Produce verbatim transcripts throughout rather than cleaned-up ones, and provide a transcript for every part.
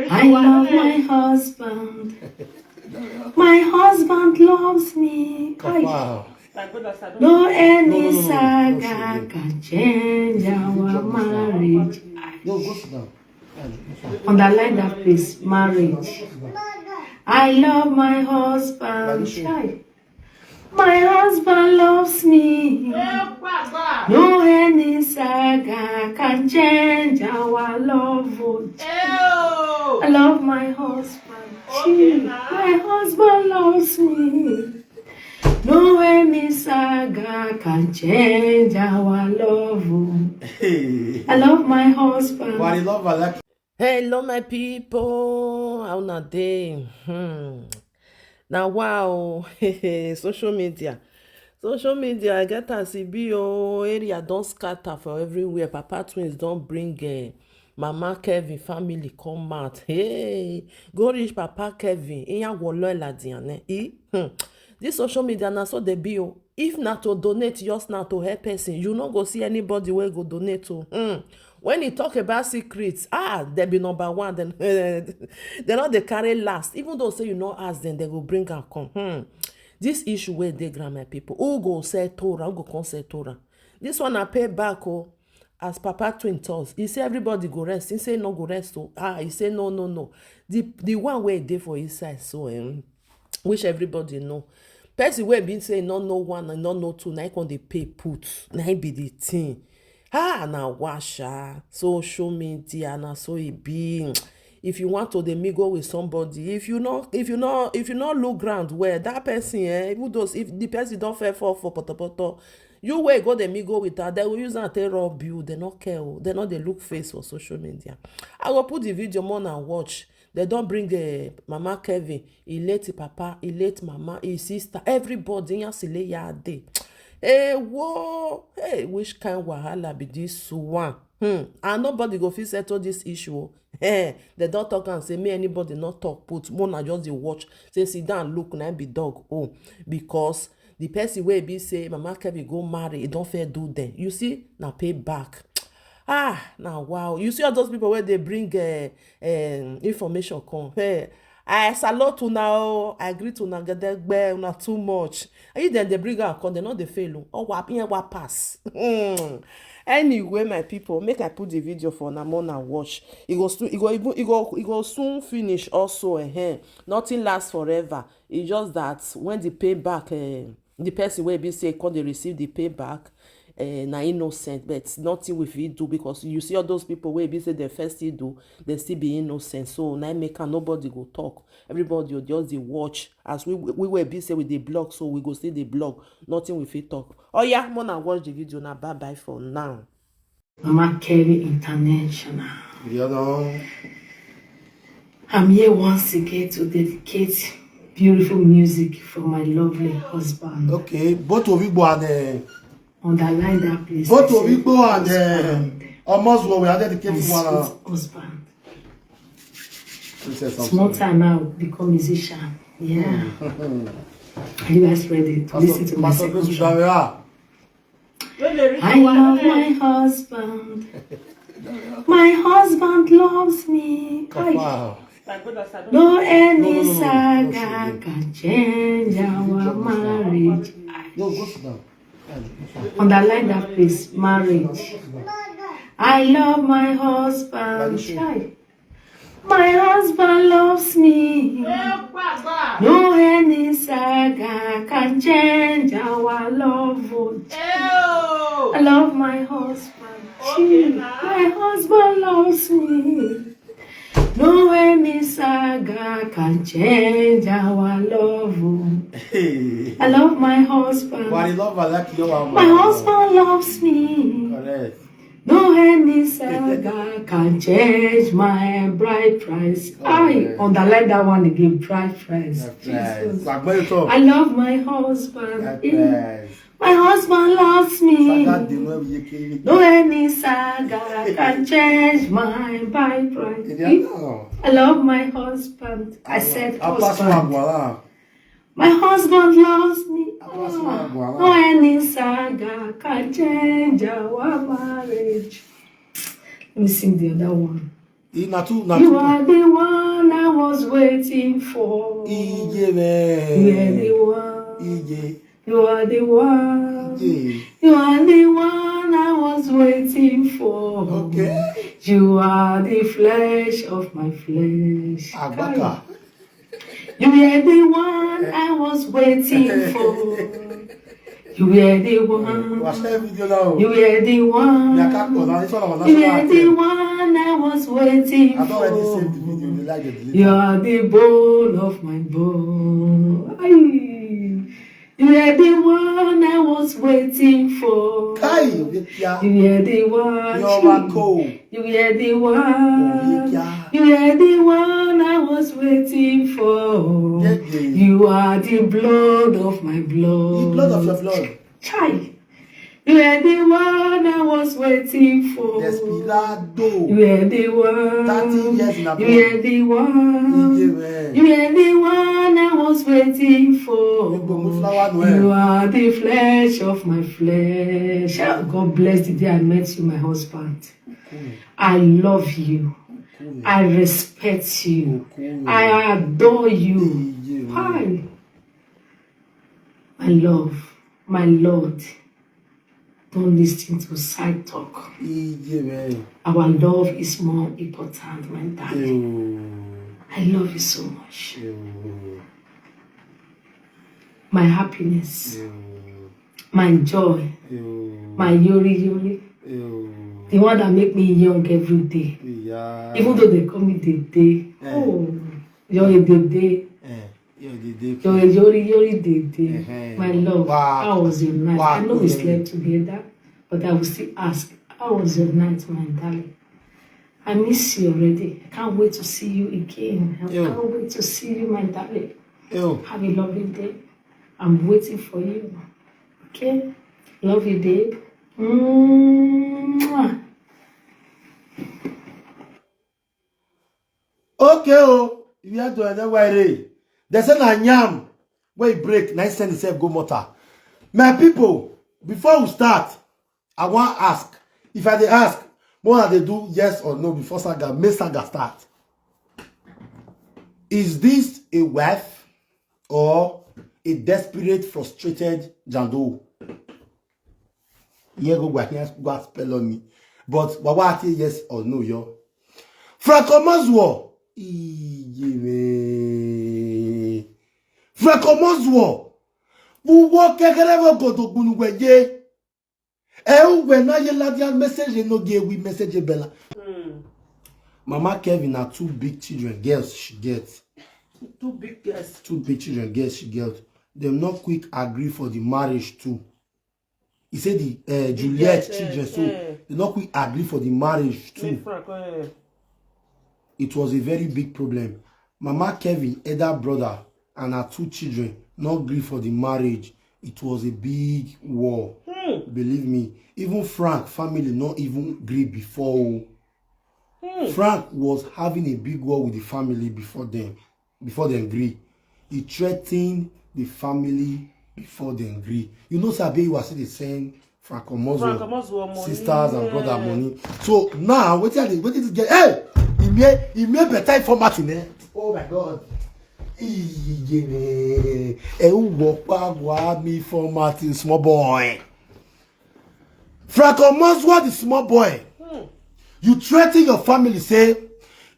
I love my husband. My husband loves me. Kai. Wow. No any No, no, no, no, saga no, can change our marriage. No, go sit down. Underline that, please. Marriage. I love my husband. Kai. My husband loves me. No any saga can change our love. Oh. I love my husband. Gee, my husband loves me. No any saga can change our love. Oh. Hey. I love my husband. Why you love her like Hello, my people. How una dey? Hmm. Now, wow. Social media. Social media, I get as e be. Oh, area don scatter for everywhere. Papa Twins don bring uh, Mama Kevin family come out. Hey, go reach Papa Kevin. Iya wolo eladiane. E? Hmm. This social media na so dey be. Oh. If na to donate, just na to help person, you no go see anybody wey go donate. Oh. Hmm. When you talk about secrets, ah, they be number one. Then they not dey carry last. Even though say you no ask them, they go bring and come. Hmm. This issue where they grant my people. Who go sell Torah? Who go come sell Torah? This one I pay back. Oh, as Papa Twin tells, he say everybody go rest. He say no go rest. Oh, ah, he say no, no, no. The the one where they for inside. So um, which everybody know. Person wey be say no know one and no know two, na him come dey pay put. Na him be the thing. Ah, na washa. Social media, na so e be. If you want to dey mingle with somebody, if you no, if you no, if you no look ground well, that person, eh, even those if the person don fair fall for potopoto, you wey go dey mingle with her, they will use am take rob you. They no care. Oh. They no dey look face for social media. I go put the video more and watch. They don bring uh, Mama Kevin, he late papa, he late mama, his sister, everybody in Asileya dey. Hey, whoa, hey, which kind wahala be this one? Hmm. And nobody go fit settle this issue. Oh. Hey, they don't talk and say me anybody not talk put. Mona just dey watch. Say sit down, look, na be dog. Oh, because the person wey be say Mama Kevin go marry, e don fair do them. You see, na pay back. Ah, now wow. You see all those people where they bring uh, um, information come. Hey, I salute you now. I greet you now. Get that una too much. And you then they bring out come. They not they fail. Oh, what? Yeah, what pass? Hmm. Anyway, my people, make I put the video for una more and watch. It go soon. It go even. It go. It go soon finish. Also, eh. Nothing lasts forever. It's just that when the pay back, eh, the person wey be say come dey receive the payback, eh, na innocent, but nothing we fit do because you see all those people wey be say dem first still do, dem still be innocent. So na im make am nobody go talk. Everybody go just dey watch as we we wey be say we dey block, so we go still dey block. Nothing we fit talk. Oh yeah, more na watch the video na bye bye for now. Mama Kevin International. You know. I'm here once again to dedicate beautiful music for my lovely husband. Okay, both of you go and uh, Underline that, please. both I of you said go and husband. Uh, almost what we had dedicated My to one. Sweet husband. Princess Small Samson. Time now become musician. Yeah. Are you guys ready to listen to my Pastor second Grace track? Udawera. I love my husband. My husband loves me. Kai. Wow. No any No, no, no, no, saga no, no. Can change our marriage. No, go sit down. Underline that, please. Marriage. I love my husband. Kai. My husband loves me. No any saga can change our love. Oh. I love my husband. Gee, my husband loves me. No any saga can change our love. Oh. Hey. I love my husband. Why you love her like you are My husband loves me. Correct. No any saga can change my bride price. I underline that one again, bride price. Jesus. Gbàgbé ìtọ́. I love my husband. Yes. My husband loves me. Saga dènà iye kiri. No any saga can change my bride price. Èdè àná. I love my husband. I said Apasọ husband. Àgbàlá. My husband loves me. Apasọ Ah, Àgbàlá. no any saga can change our marriage. Let me sing the other one. Ìnà tún nà You tún. Are the one. waiting for. Ije You are the man. one. Ije. You are the one. Ije. You are the one I was waiting for. Okay. You are the flesh of my flesh. Agbaka. You were the one I was waiting for. You were the one. Wa share video now. You were the one. Ya ka kpọ na ife na You were the national. One I was waiting I don't already for. Save the video. You like the delete. You are the bone of my bone. Aye. You were the one I was waiting for. Kai, yeah. You were the one. Your man cold. You were the one. Yeah. You were the one I was waiting for. Yeah, yeah. You are the blood of my blood. The blood of your blood. Chai. You were the one I was waiting for. You Desperado. were the one. Thirty years in a You were the one. Ije man. You were the one I was waiting for. You go move flower, no, eh? You are the flesh of my flesh. Ah, God bless the day I met you, my husband. I love you. I respect you. I adore you. Ije man. Hi. My love, my Lord, don't listen to side talk. Ije man. Our love is more important, my darling. Ew. I love you so much. Ew. My happiness, Ew. my joy, Ew. my yori yori, Ew. the one that make me young every day. Yeah. Even though they call me Dede. Eh. Oh, you're a Dede. Eh, yeah, the day. You're a yori yori Dede. Eh, My love, Wow. How was your night? Wow. I know we slept together, but I will still ask, how was your night, my darling? I miss you already. I can't wait to see you again. I Yeah. Can't wait to see you, my darling. Ew. Have a lovely day. I'm waiting for you. Okay? Love you, babe. Mwah. Okay, oh, you have to another way. They say na yam wey break, na send itself go mortar. My people, before we start, I wan ask. If I dey ask, more I dey do yes or no before saga, make saga start. Is this a wife or a desperate, frustrated jando? Here go back here, go spell on me. But Wawa say yes or no, yo. Franco Mozwo. Iye me. Franco Mozwo. Uwo kekere wo godo gbunu gwe ye. E ugwe na ye ladia message no ge wi message bela. Mama Kevin na two big children, girls she get. Two big girls. Two big children, girls she get. Dem not quick agree for the marriage too. He said the uh, Juliet Juliet, children, eh, so eh. They not quick agree for the marriage too. Make Frank, eh. It was a very big problem. Mama Kevin, elder brother, and her two children not agree for the marriage. It was a big war. Believe me, even Frank family not even agree before. Oh. Frank was having a big war with the family before them, before they agree. He threatened the family before they agree. You know, Sabi was still the same Frank Omozo Frank Omozo money, sisters and brother yeah. Money. So now, what are they? What is get? Hey, he made he made better format in there. Oh my God. Iye me. Eh, who walk back, why me format in small boy? Frank Omozo, the small boy. You threaten your family, say,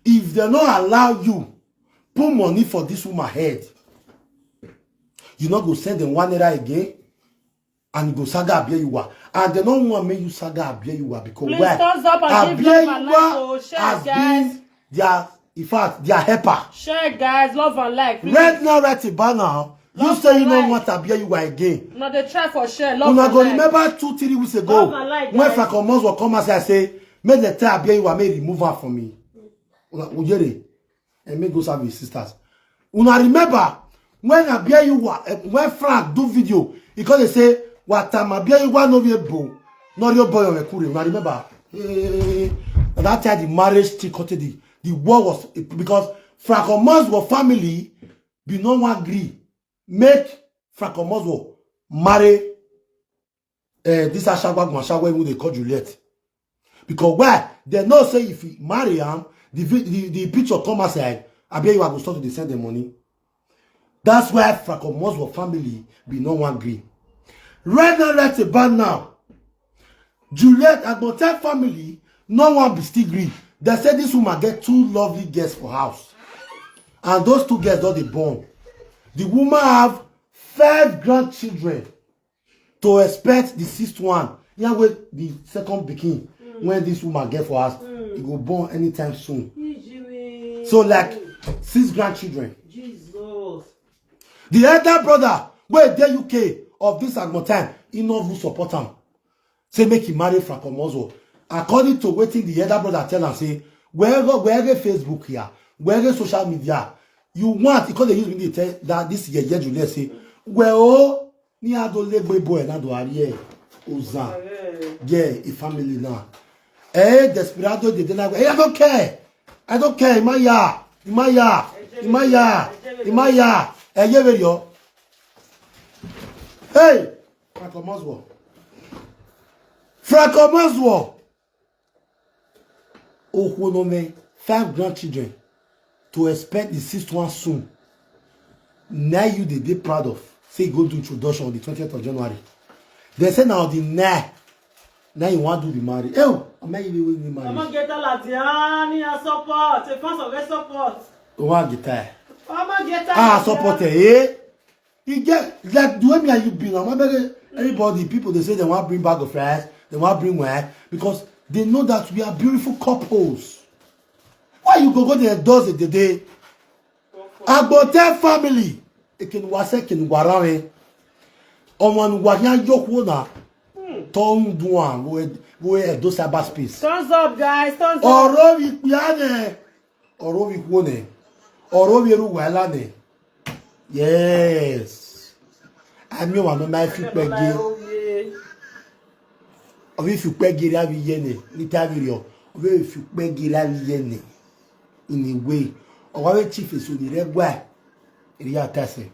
if they not allow you, put money for this woman head. You not go send them one naira again, and you go saga Abia you are. And they don't want me you saga Abia you are because Please, why? thumbs up and give love and like, oh, share, has guys. Been their, in fact, their helper. Share, guys. Love and like. Please. Right now, right about now, you Love say you and don't like. Want Abia you are again. No, they try for share. Love Una and go like. Remember two, three weeks ago Love and like, when guys. Frank Omozo come and say, I say, make the tell Abia you are, make remove her for me. Una ujere, and make go serve his sisters. Una remember when Abia you were, eh, when Frank do video, he called and say, what time Abia you were no be bo, no your boy on a kure. Una remember? Eh, and that time the marriage still continued. The, the war was because Frank Omozo family be no one agree. Make Frank Omozo marry uh, this Ashagwa Ashagwa who they call Juliet. Because why? They know say if he marry him, the, vi- the, the picture come outside, Abi you go start to dey send dem money. That's why Frank Omozwo family be no wan gree. Right now, right about now, Juliet Agbote family no wan be still gree. They say this woman get two lovely girls for house, and those two girls don dey born. The woman have five grandchildren. To expect the sixth one, yeah, wey the second pikin wey this woman get for house, e go born anytime soon. So like six grandchildren. Jesus. The elder brother wey dey U K of this Agbote, he no even support am. Say make he marry Frank Omozwo. According to wetin the elder brother tell am, say wherever wherever Facebook here, wherever social media, you want, he come dey use me dey tell that this yeye Juliet say, well, oh, ni ado legbe boy na do ariye ozan. Yeah, a family now. Eh, desperado dey dey like, hey, I don't care. I don't care. Imaya, Imaya, Imaya, Imaya. Eh, yeah, yo. Hey, Frank Omozwo. Frank Omozwo. Okwonome, five grandchildren. To expect the sixth one soon. Now you dey dey proud of. Say go do introduction on the twentieth of January. They say now the now. Now you want to be married. Oh, am I even married? Ọmọ gẹta làtìá ní a support, a fans of a support. One guitar. Ọmọ gẹta. Ah, support eh. E get like the way me and you be now. My brother, everybody, people they say they want bring bag of rice, they want bring wine because they know that we are beautiful couples. Why you go go there endorse it today? Agbote family, ekin wase kin warare. Oman wanya yokwo na. Tom duan wo wo edo cyberspace. Thumbs up, guys. Thumbs up. Oro ikpiane. Oro ikwo ne. Oro yeru wala ne. Yes. Ami wa no mai fi pege. Obi fi pege ri abi yene. Ni ta bi rio. Obi fi pege ri abi yene. In a way. Owa we chief so ni regwa. Ri atase.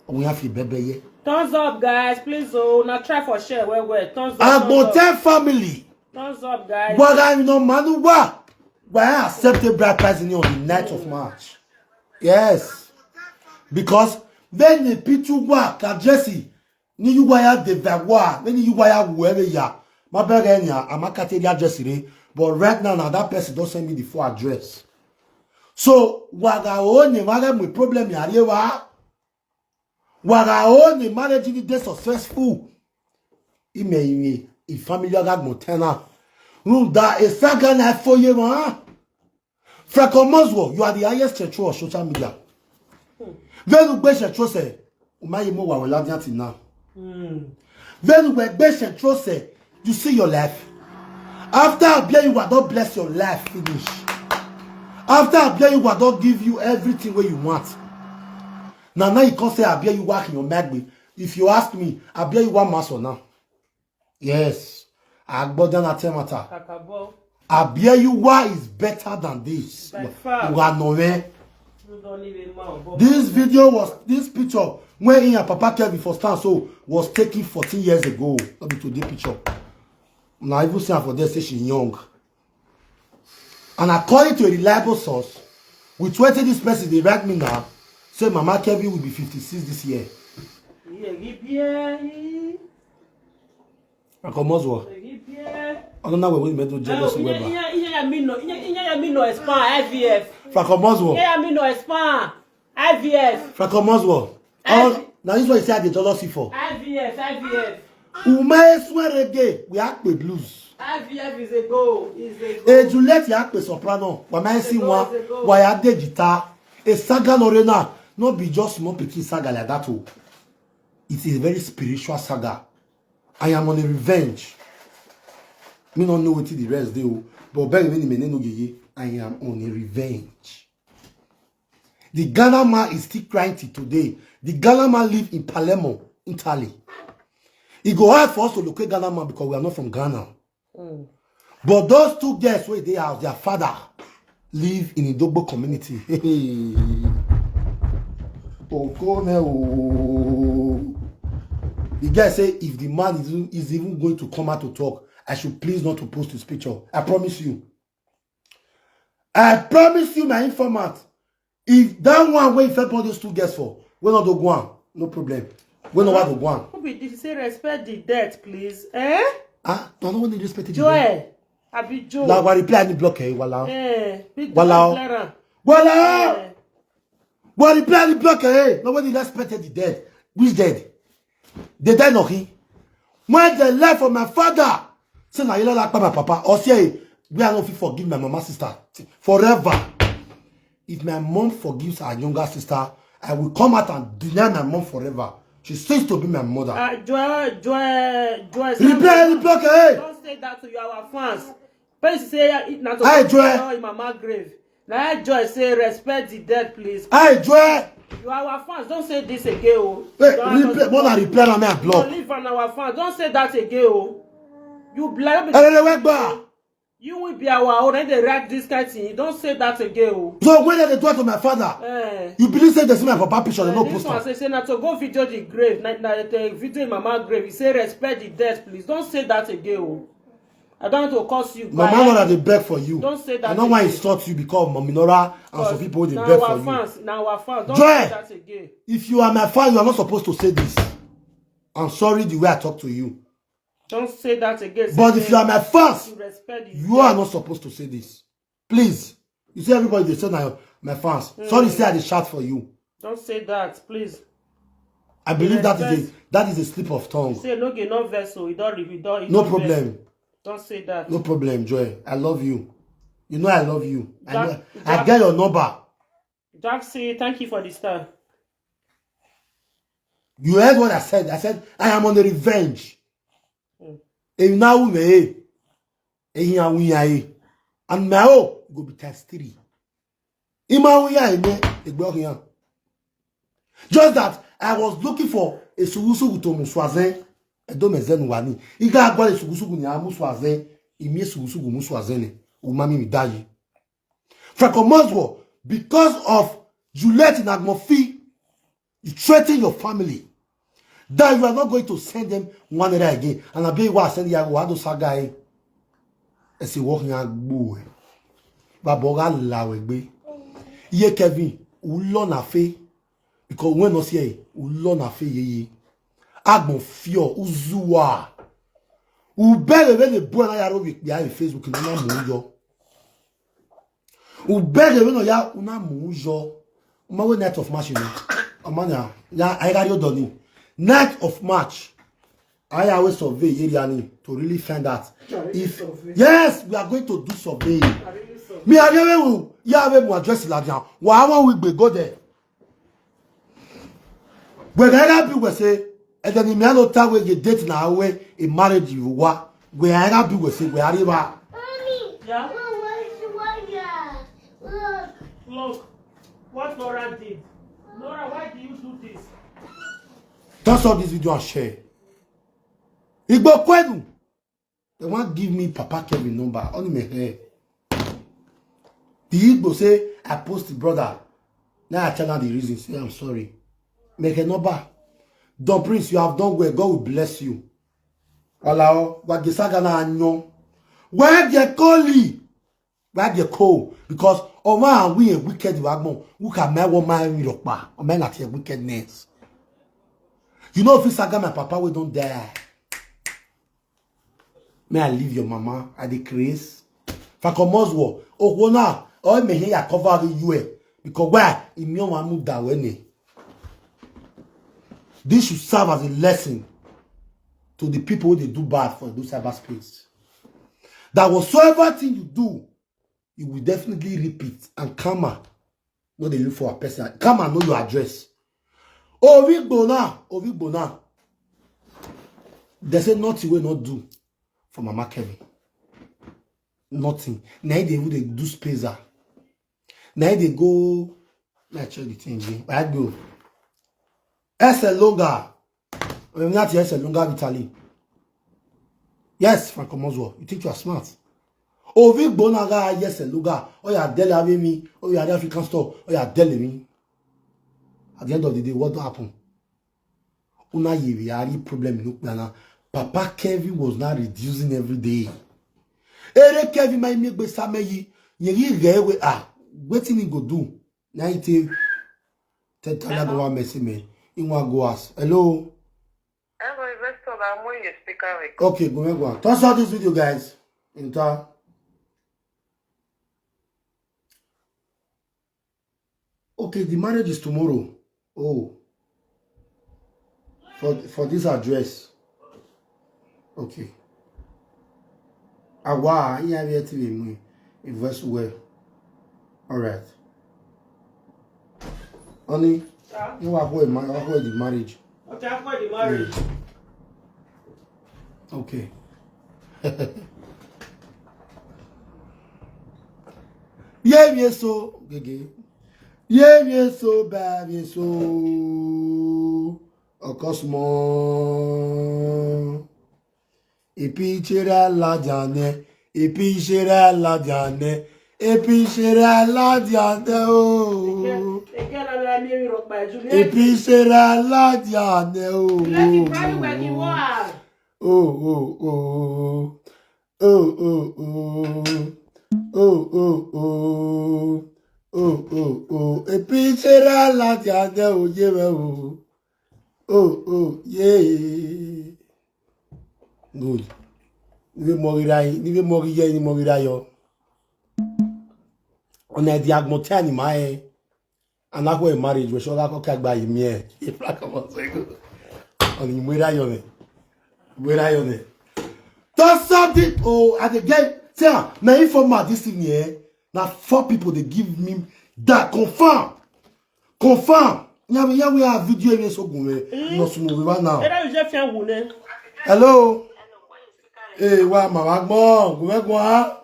Owa ya fi bebe ye. Thumbs up, guys. Please, oh, now try for share. Well, well. Thumbs up. Thumbs up. Agbote family. Thumbs up, guys. Waga no manu wa. Why I accept a bride price in on the night of March. Yes. Because when the picture wa ka Jesse, ni you waya de vawa, when you waya whoever ya. My brother nya, I'm a category address today. But right now, now that person don't send me the full address. So waga o ni waga my problem ya rewa. Waga o ni marriage ni dey successful. Ime ime, i family aga gbon tena. Run da e saga na for ye ma. Frank Omozwo, you are the highest control of social media. Venu gbe control se, o ma ye mo wa we ladian ti na. Venu gbe gbe control se, you see your life. After Abia you don't bless your life finish. After Abia you don't give you everything where you want. Now now you can't say Abia you work in your magbe. If you ask me, Abia you want maso now. Yes. Agbodan atemata. Kakabo. Abia you is better than this. By far. You are nowhere. You don't even know. This video was this picture when in your papa Kevin for stand so was taken fourteen years ago. Not be today picture. Now even say for there say she young. And according to a reliable source, with twenty this person they write me now, say Mama Kevin will be fifty-six this year. Yeah, yeah, yeah. Frank Omozwo. I don't know where we made no jealous whoever. Iye ya mi no, iye iye ya mi no expand I V F. Frank Omozwo. Iye ya mi no expand I V F. Frank Omozwo. Oh, now this is what you say I dey jealousy for. I V F, I V F. Ume swear again, we act with blues. I V F is a go, is a go. A Juliet ya pe soprano, wa ma si wa, wa ya de guitar. A saga lorena, no be just small pikin saga like that o. It is a very spiritual saga. I am on a revenge. Me no know wetin the rest dey o, but beg me me no gege. I am on a revenge. The Ghana man is still crying till today. The Ghana man live in Palermo, Italy. E go hard for us to locate Ghana man because we are not from Ghana. But those two girls wey dey house, their father live in Idogbo community. Okone o. The guy say if the man is, is even going to come out to talk, I should please not to post his picture. I promise you. I promise you, my informant. If that one wey you first born those two girls for, wey no do go am, no problem. Wey no wa do go am. Who be this? Say respect the dead, please. Eh? Ah, no, no, no, respect the dead. Joy. Abi Joe. La wa reply ni block eh, wala. Eh, big Wala. Clara. Wala. Eh, Wa reply ni block eh. No, wey dey respect the dead. Which dead? They die no he. When they left for my father, say na yellow like my papa. Or say, we are not fit forgive my mama sister forever. If my mom forgives her younger sister, I will come out and deny my mom forever. She ceased to be my mother. uh, Joy, Joy, Joy. Reply ni block eh. Don't say that to your our fans. Please say uh, na to Hey, go Joy. Joy in mama grave. Na Joy say respect the dead, please. Hey, Joy. You are our fans. Don't say this again, oh. Hey, Don't have reply, us- more na reply na me I No, block. Leave on our fans. Don't say that again, oh. You block. Hey, hey, hey, wait, ba. You will be our own. And they write this kind thing. Don't say that again, oh. So when they do it to my father, Eh. You believe say they see my papa picture, they no This post one am. Say, say na to go video the grave. Na, na the video in mama grave. He say respect the dead, please. Don't say that again, oh. I don't want to curse you. Mama But Nora dey beg for you. Don't say that I no wan again. Insult you because Mommy Nora and some people dey Now beg for our you. Fans, now our fans. Don't Joy! Say that again. If you are my fan, you are not supposed to say this. I'm sorry the way I talk to you. Don't say that again. But Say if you are my fans, you respect the you are not supposed to say this. Please. You see everybody they say now my fans. Sorry, say I dey shout for you. Don't say that, please. I believe that is a Respect. That is a slip of tongue. Say no get no vessel. You don't read. You don't. You No don't problem. Vex. Don't say that. No problem, Joy. I love you. You know I love you. I, Jack- know, I Jack- get your number. Jackson, thank you for the star. You heard what I said. I said I am on the revenge. Mm. Eyi na wu me. Eyi ya wu ya e. And my own go be times three. Ima wu ya ene egbe ohin ya. Just that I was looking for a sugusugu to muswazen. Edo mezen wani. Iga agwa a sugusugu ni amuswazen. Imi a sugusugu muswazen ne. Umami mi dayi. Franco Moswo, because of Juliet Nagmofi, you threaten your family that you are not going to send them one naira again. And I be wa send ya wa do saga e. E si wo yan gbo e. Baba ga la we gbe. Iye Kevin, u lo na fe. Because when no see e, u lo na fe ye ye. Agbon fio uzuwa. U bere we le bo na yaro we pe a Facebook na na mu yo. U bere we no ya una mu yo. Ma we night of March ni. Omanya ya I ga yo doni. Night of March. I always survey area ni to really find out if yes, we are going to do survey. Me I really will ya we mu address la dia. Wa won we gbe go there. Gbe ga ra bi we say e de ni me lo ta we ye date na we a marriage you wa. Gbe ga ra bi we say gbe ari ba. Yeah. Look, why you why you look. Look what Nora did. Nora, why do you do this? That's all this video and share. Igbo kwenu. They want give me Papa Kevin number. Only me here. The Igbo say I post the brother. Now I tell her the reason. Say I'm sorry. Make a number. Don Prince, you have done well. God will bless you. Alao, wa gesaga na anyo. Where the call? Where the call? Because Oma and we a wicked wagbon. Who can my woman in your pa? Oma na your wickedness. You know if you saga my papa we don't die. May I leave your mama at the grace. Fakomozwo. Okwo na. Oh me here cover you eh. Because why? Imi o wa mu da we ni. This should serve as a lesson to the people who they do bad for those cyberspace. That whatsoever thing you do, you will definitely repeat and karma. No, they look for a person. Karma know your address. Ovigbona, Ovigbona. They say nothing will not do for Mama Kevin. Nothing. Now they would do spacer. Now they go. Let's check the thing again. I go. Ese Longa. Not Ese Longa Vitali. Yes, Franco Moswo. You think you are smart? Ovigbona ga Ese Longa. Oh yeah, dele ave me. Oh yeah, the African store. Oh yeah, dele me. At the end of the day, what happened? Una yeri problem in Ukpana. Papa Kevin was not reducing every day. Ere Kevin my me gbe sameyi. Yeri rewe ah. Wetin he go do? Ninety. Tell Tala go one message me. In one go ask. Hello. Hello, investor. I'm when you speak away. Okay, go ahead, go on. Toss out this video, guys. In time. Okay, the marriage is tomorrow. Oh. For for this address. Okay. Awa, yeah, we are T V. Invest well. All right. Honey, Sir? You are going, my, you are going the marriage. Okay, after the marriage. Okay. Yeah, yeah, so, gege. Yeah, yeah, so, bad, yeah, so. Of course, more. Ipichere aladiane. Ipichere aladiane. Ipichere aladiane, oh. Again, I'm a mirror by Juliet. Ipichere aladiane, oh. Juliet, you probably working hard. Oh, oh, oh. Oh, oh, oh. Oh, oh, oh. Oh, oh, oh. Ipichere aladiane, oh, yeah, oh. Oh, oh, yeah. Good. Nive mori rai, nive mori ye, ni mori rai yo. Ona di agmotani mae. Anakwe marriage we shoga ko kagba imi e. Ifra ko mo sego. Oni mori rai yo ne. Mori rai yo ne. To something, oh, at the game. Say, ah, na informer this thing here. Na four people they give me that confirm. Confirm. Nyawe, nyawe, a video here so go. No sumo we now. Era je fi anwu ne. Hello. Hey, wa ma wa gbon. Go we gbon, ah.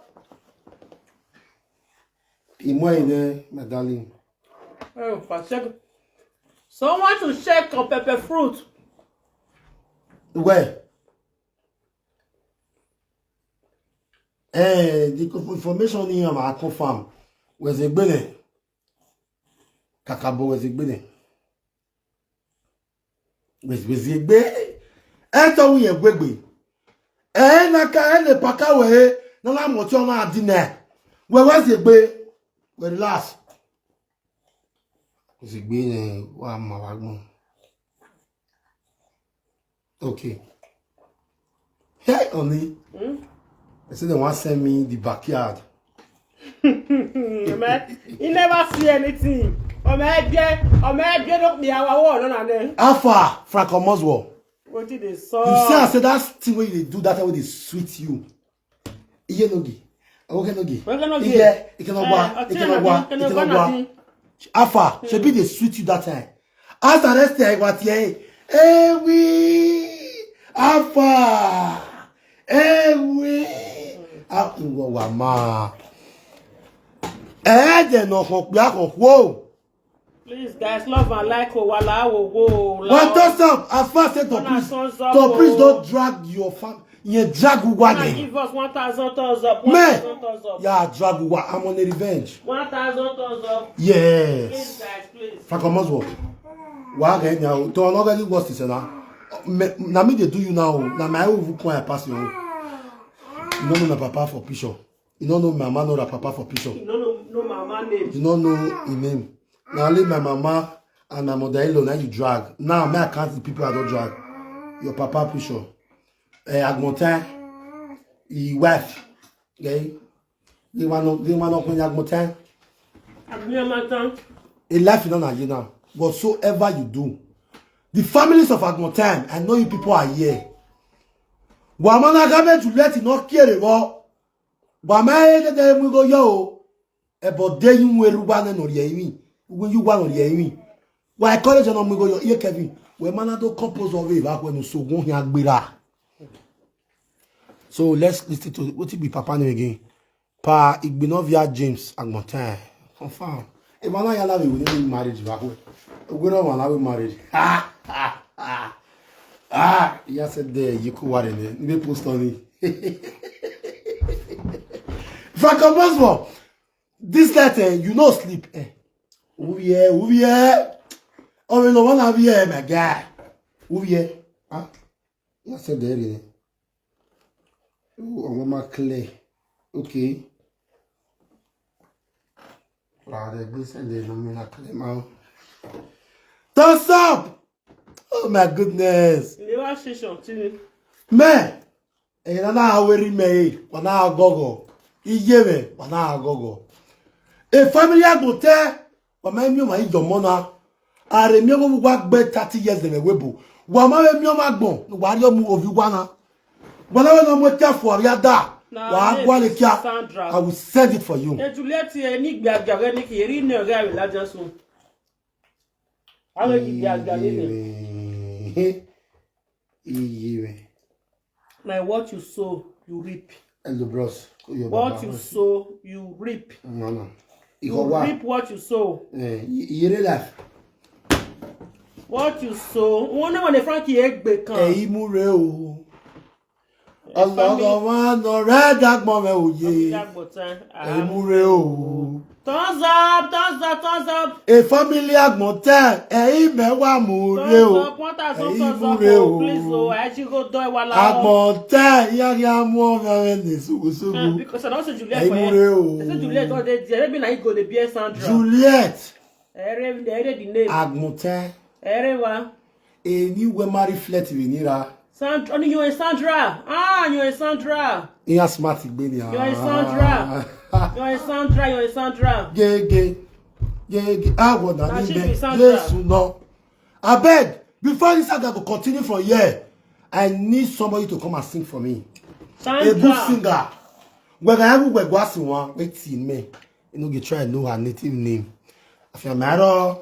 Imo ine, my darling. Oh, for check. Someone to check on pepper fruit. Where? Eh, the conf- information in my confirm. Where's the bene? Kakabo, where's the bene? Where's where's the bene? Eto wi egbegbe. Eh, na ka ele paka we. Na la mo ti o na di ne. Where where's the bene? Where the last? Where's the bene? Wa ma wa gbon. Okay. Hey, honey. Hmm? I said they want send me the backyard. Omo, he never see anything. Omo, ẹgbẹ́, omo, ẹgbẹ́ ló pe àwa wọ̀ lọ́nà náà. How far, Frank Omoswo? Wetin dey sup? You see, I said that thing wey you dey do, that thing wey dey sweet you. Iye nogi. Awoke nogi. Awoke nogi. Iye, ikenogwa, Eh, ọtí ikenogwa, ẹ̀nàbí, ikenogwa ikenogwa. nàbí. How far? Shebi dey sweet you that time. As the rest I was here. Ewi. How far? Ewi. Ah, ìwọ wà máa. Eh, de no ko pe akoko. Please, guys, love and like o, wala wo wo. What does up? As far as say to One please, thumbs up, to please oh. Don't drag your fan. You drag one Una name. Give us one thousand thumbs up. One Man. Thousand thumbs up. Yeah, drag one. I'm on a revenge. One thousand thumbs up. Yes. Please, guys, please. Frank Omoswo. Wa ga nya o. To no ga gi worst is na. Me, na me dey do you now. Na my own come pass you. You no know my papa for picture. You no know my mama, know that papa for picture. You no know, know my man name. You no know his name. Na only my mama and my mother-in-law na you drag. Now me I count the people I don drag. Your papa picture. Eh, Agmontan, his wife. Okay? They want no, they want no when Agmontan. Agbiyama tán. A life in Nigeria now. Whatsoever you do, the families of Agmontan, I know you people are here. Wamana gabe Juliet no kere wo. Wama e de de mu go yo. E bo de yin we ruwa ne no ye yin. We you wa no ye yin. Wa college no mu go yo ye Kevin. We mana do compose of it back when so won ya gbera. So let's listen to what be papa name again. Pa Igbinovia James Agmontan. Confirm. E mana ya la we we marriage back we. We no wan we marriage. Ha ha ha. Ah, ya said there you could worry me. Ni post on it. Frank Omoswo, this night eh, you no sleep eh. Uviye, uviye. Oh, you no wanna be here, my guy. Uviye. Ah, ya said there. Oh, I want my clear. Okay. Brother, go send the nominal claim out. Thumbs up! Oh my goodness. Never station tini. Man, and now how we me, wana gogo. Iyeme, wana gogo. A family agbonte, wa me mi ma ijo mona. Are mi go wa gbe thirty years de webo. Wa ma mi ma gbon, wa ri omu ovi wana. Wa na no mo ta for ya da. Wa gwa le kia. I will send it for you. E Juliet e ni gbe agare ni ki ri ne ga la jansu. Awe ki gbe agare ni. Iye. Like what you sow, you reap. Hello, bros. Your What baba. You sow, you reap. No, no. You Iho wa. Reap what you sow. Eh, yere life. What you sow. One na one Frankie egbe kan. Ẹ̀yin múre o. Ọlọ́run wa nọ rẹ dàgbọ́n rẹ òye. Dàgbọ̀tán. Ẹ̀yin múre o. Thumbs up, thumbs up, thumbs up. A family agbọ̀ntẹ́, ẹ̀yin mẹ́wàá múre o. Thumbs up, one thousand Ẹ̀yin thumbs up. múre Oh, o. Please, oh, ẹ jí kó dán ìwà la. Agbọ̀ntẹ́, yáyá mú ọmọ rẹ ní ṣùgbọ́ṣùgbọ́. Because I don't say Juliet Ẹ̀yin for múre here. o. I say Juliet don dey there. Maybe na he go dey bear Sandra. Juliet Ere, ere the name. Agbọ̀ntẹ́, Ere wa. èyí wẹ́ marry flirt rẹ̀ níra. Sandra, oh, you're a Sandra. Ah, you're a Sandra. Ìyá smart gbé ni. You're a Sandra. You're a Sandra. You're a Sandra. Gege, gege, ah, what na Na she name? Be Sandra. Yes, no. Abeg, before this saga go continue from here, I need somebody to come and sing for me. Sandra. A good singer. Wega ewu wegwa si wan wetin me. You know, you try know her native name. Afiamaro.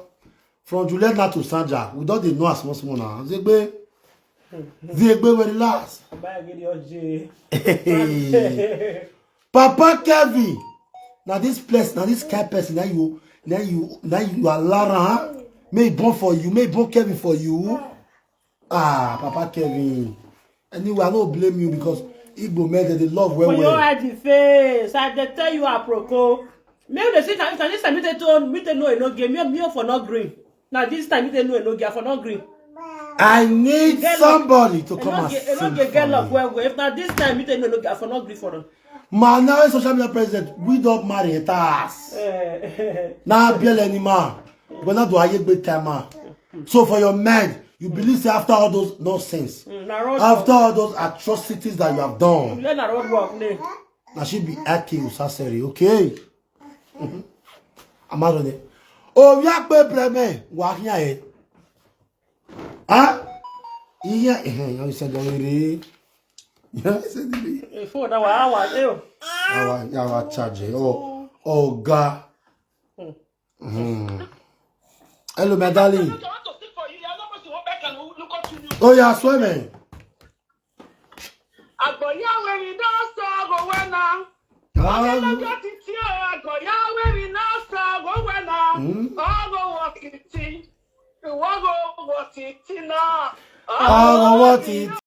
From Juliet na to Sandra, we don dey know as small small now. Zegbe, Zegbe, we relax. Báyìí gidi ọjẹ. Papa Kevin, na this place, na this kind person, na you, na you, na you allow am. May e born for you, may e born Kevin for you. Ah, Papa Kevin. Anyway, I no blame you because Igbo men, they dey love well For your well. Head the face, I dey tell you aproko. Me dey see can can this time me dey tell me dey no e no get me me for no green. Now this time me dey no e no get for no green. I need Get somebody to E come no and get e no sing get get for love me. Well well. If na this time me dey no e no get for no green for them. Man, now social media president, we don marry it us. Eh, Now, be any man. We not do aye big time man. So for your mind, you believe say after all those nonsense, mm, na road after work. All those atrocities that you have done, Learn na road work ne. na she be Aki Usaseri, okay? I'm out of there. Oh, we are pay breme. Wa here. Ah? Yeah, eh, you said already. You said already. E phone na wa wa e o. Our our charge. Oh, oh God. Mm. Hello, my darling. Oh yeah, swear me. Àgbọ̀yá wẹ̀rì náà sọ ọgọ̀ wẹ́nà. Ah, Lọ́jọ́ títí o, àgbọ̀yá wẹ̀rì náà sọ ọgọ̀ wẹ́nà. Mm. Ọgọ̀ wọ̀ títí. Ìwọ́gọ̀ wọ̀ títí náà. Ọgọ̀ wọ̀ títí.